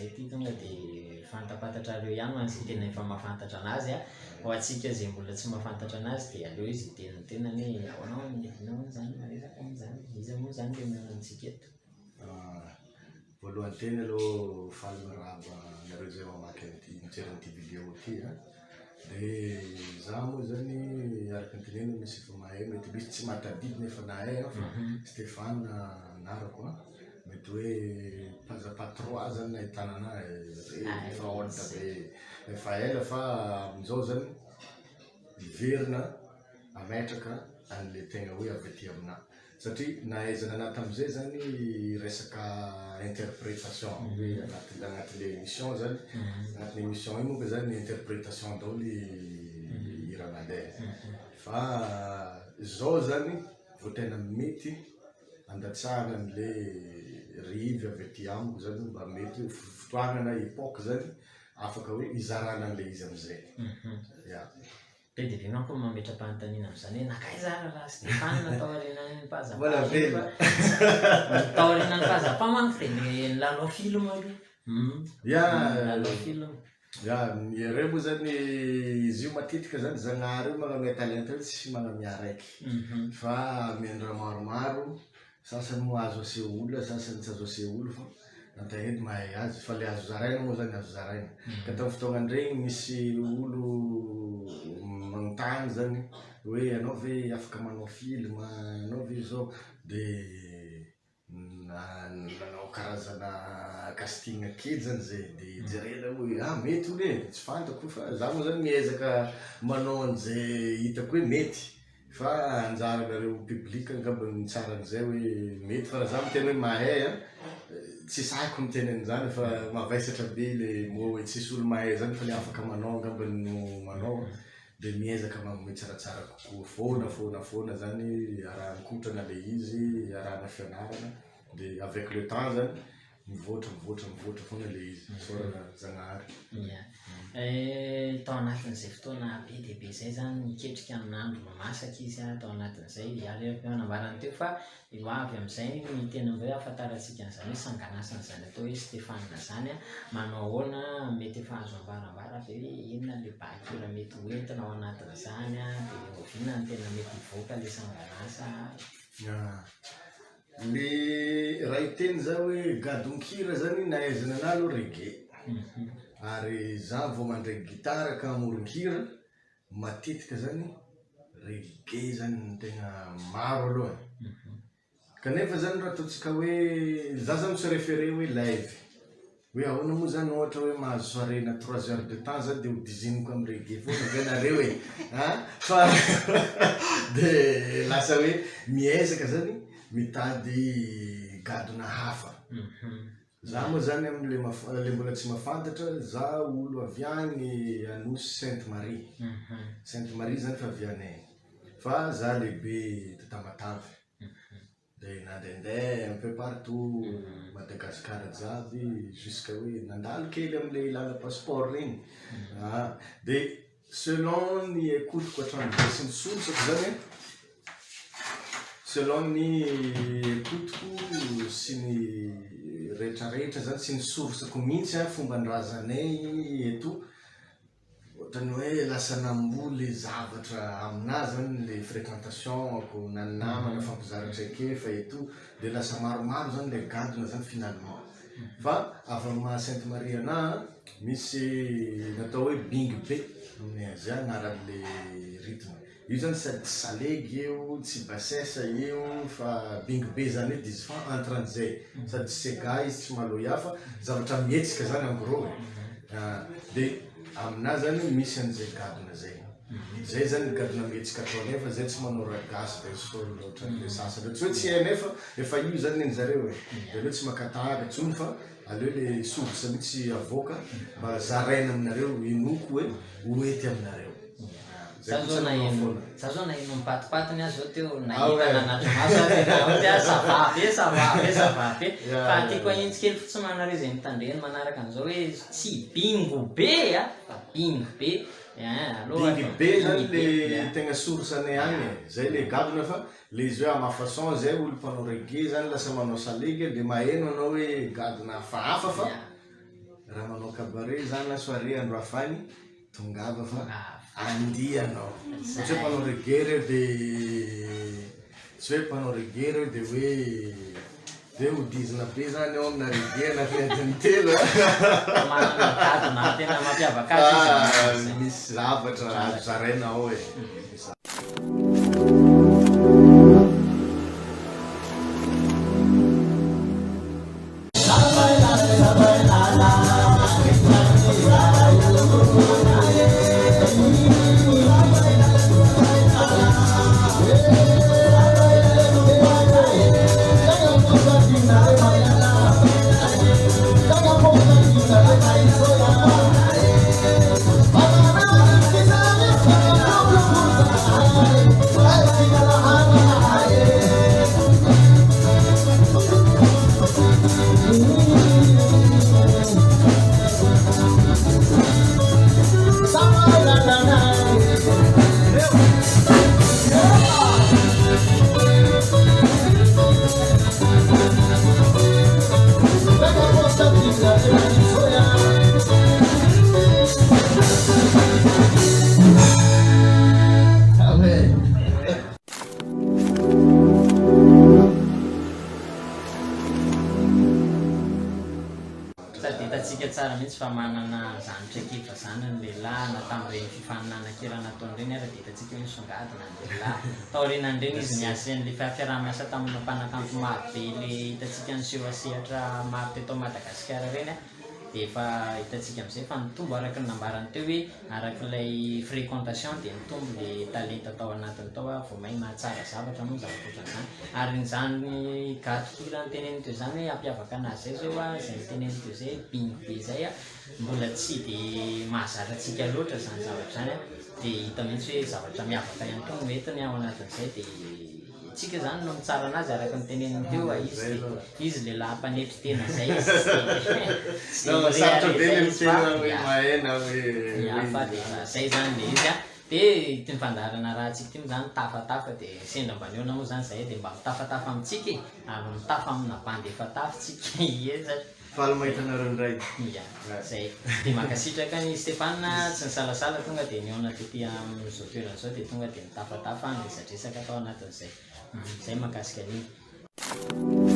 izay ity tonga dia fantapantatrareo ihany ho an'izay tena efa mahafantatra anazy a. Ho antsika izay mbola tsy mahafantatra anazy dia aleo izy hiteny ny tenany hoe ahoana hono ny inona moa izany maresaka moa izany, iza moa izany ilay mihaona amintsika eto. Voalohany teny aloha faly miarahaba anareo izay mamaky an'ity mijery an'ity vidéo ity a. Dia za moa zany araka ny tenenina misy efa mahay mety misy tsy mahatadidy nefa nahay aho fa Stéphane anarako a. Mety hoe pazzapa trois zany nahitana anahy efa old be efa ela fa amin'izao zany miverina hametraka an'le tegna hoe avy aty aminahy. Satria nahaizana anahy tamin'izay zany resaka interprétation hoe anaty agnatin'le émission zany, agnatin'ny émission iny monko zany interprétation daholo hira mandeha fa zao zany vao tena mety andatsahana an'le rivy avy aty amiko zany mba mety hoe fotoagna na époque zany afaka hoe hizarana an'le izy am'zay, ya. Be dia be manko ny mametra-panontaniana amin'izany hoe nankaiza ary raha Stéphane tao aorianan'ny Pazzapa Mbola velona. Tao aorianan'ny Pazzapa manko dia ny nilalao film aloha. Ya, Nilalao film. ya, ireo moa zany izy io matetika zany Zagnahary io magnamia talenta io tsy magnamia araiky fa amian'ny raha maromaro Sasany moa azo aseho olona, sasany tsy azo aseho olo fa antegna edy mahay azy fa le azo zaraina moa zany azo zaraina. Ka tamin'ny fotoagnany regny misy olo magnontany zany hoe anao ve afaka manao film, anao ve zao, de nanao karazana casting kely zany zay de jerena hoe ah mety olo e, tsy fantako fa za moa zany miezaka manao an'izay hitako hoe mety. Fa anjaranareo public angamba ny mitsara an'izay hoe mety fa raha za miteny hoe mahay an, tsy sahiko miteny an'izany fa mavesatra be le mot hoe tsisy olo mahay zany fa le afaka manao angamba no manao de miezaka manome tsaratsara kokoa foana foana foana zany arahan-kotrana le izy, arahana fianarana de avec le temps zany Mivoatra, mivoatra, mivoatra foana ilay izy. Isaorana Zagnahary. Ia. Tao anatin'izay fotoana be dia be izay izany niketrika ny nandro masaka izy tao anatin'izay ary araka ny nambarany teo fa ho avy amin'izay ny tena hoe ahafantarantsika an'izany hoe sanganasany atao hoe Stéphane izany. Manao ahoana, mety efa azo ambarambara ve hoe inona ilay bakira mety ho entina ao anatin'izany dia oviana no tena mety hivoaka ilay sanganasa? Ia. Le raha hiteny za hoe gadon-kira zany nahaizana anah aloha reggae, ary za vao mandray gitara ka hamoron-kira matetika zany reggae zany no tegna maro aloha e, kanefa zany raha ataontsika hoe za zany mi-se referer hoe live. Hoe ahoana moa zany ohatra hoe mahazo soirée na trois heures de temps za de ho diziniko am reggae foana ve nareo e a fa de lasa hoe miezaka zany mitady gadona hafa za moa zany amle maf- le mbola tsy mahafantatra za olo avy agny Anosy Sainte Marie Sainte Marie zany fiavianay fa za lehibe ta Tamatave De nandehandeha un peu partout Madagascar jiaby jusqu'à hoe nandalo kely amle ilana passeport regny ah de selon ny écoute-ko hatramin'izay sy ny solosako zany an, selon ny écoute-ko sy ny retraretra zany sy ny source-ko mihintsy an fomban-drazanay et tout Ohatran'ny hoe lasa namboly zavatra aminà zany le fréquentation-ko na ny namana mifampizara traikefa et tout de lasa maromaro zany le gadona zany finalement fa avy amin'ny maha Sainte Marie anà misy natao hoe bingy be aminay azy anaran'le rythme io zany sady tsy salegy io tsy bassesse io fa bingy be zany hoe dizy fa entre an'izay sady tsy sega izy tsy maloya fa zavatra mihetsika zany en gros e de aminah zany misy an'izay gadona zay zay zany gadona mihetsika ataonay fa zay tsy manao raha gasy dancehall ohatran'le sasany tsy hoe tsy hainay fa efa io zany nen'zareo e de aleo tsy maka tahaka intsony fa aleo le source mihitsy avoaka mba zaraina aminareo inoako hoe ho ety aminareo. Za zao naheno, za zao naheno mipatipatiny aho zao teo nahita nanatri-maso aho tena hoe ah ça va be, ça va be, ça va be. Fa tiako ahitsy kely fotsiny ho anareo izay mitandreny manaraka an'izao hoe tsy bingo be a, fa bingo be ein aleo Bingo be zany le tegna source anay agny e, zay le gadona fa le izy hoe à ma façon zay olo mpanao reggae zany lasa manao salegy de maheno anao hoe gadona hafahafa fa. Raha manao cabaret zany na soirée andro hafa any, tongava fa andihy anao. Tsy hoe mpanao reggae reo de tsy hoe mpanao reggae reo de hoe de ho dizina be zany ao amina reggae anatin'ny adiny telo a. Manana gadona tena mampiavaka azy izy Fa misy zavatra azo zaraina ao e. Sady hitantsika tsara mihitsy fa manana izany traikefa izany ny lehilahy na tamin'ireny fifaninanan-kira nataony ireny ary dia hitantsika hoe nisongadina ny lehilahy. Taorianan'ireny izy niasehan'ilay fiaraha-miasa tamina mpanakanto maro be ilay hitantsika niseho an-sehatra maro teto Madagasikara ireny. Dia efa hitantsika amin'izay fa nitombo araka ny nambarany teo hoe araka ilay fréquentation dia nitombo ilay talenta tao anatiny tao ary vao may mahatsara zavatra moa ny zavatra ohatran'izany. Ary izany gadon-kira noteneniny teo izany hoe hampiavaka anazy izay izao an, izay noteneniny teo izay bingo be izay an, mbola tsy dia mahazatra antsika loatra izany zavatra izany an, dia hita mihitsy hoe zavatra miavaka ihany koa no entiny ao anatin'izay dia. Tsika zany no mitsara anazy araka ny teneniny teo a izy de izy lehilahy mpanetry tena zay izy tsy de tsy de Sarotra be mirehareha le zay izy fa miteny hoe ya mahay na hoe ya hoe fa de iza. zay zany le izy a de ity fandaharana arahantsika ity moa zany tafatafa de sendra mba nihaona moa zany zahay de mba mitafatafa amintsika e ary mitafa amina bandy efa tafy tsika ie zany. Faly mahita anareo indray. Ya, zay. Dia mankasitraka an'i Stéphane, tsy nisalasala tonga dia nihaona tety amin'izao toerana izao dia tonga dia nitafatafa niresadresaka tao anatin'izay. Zay mahakasika an'iny.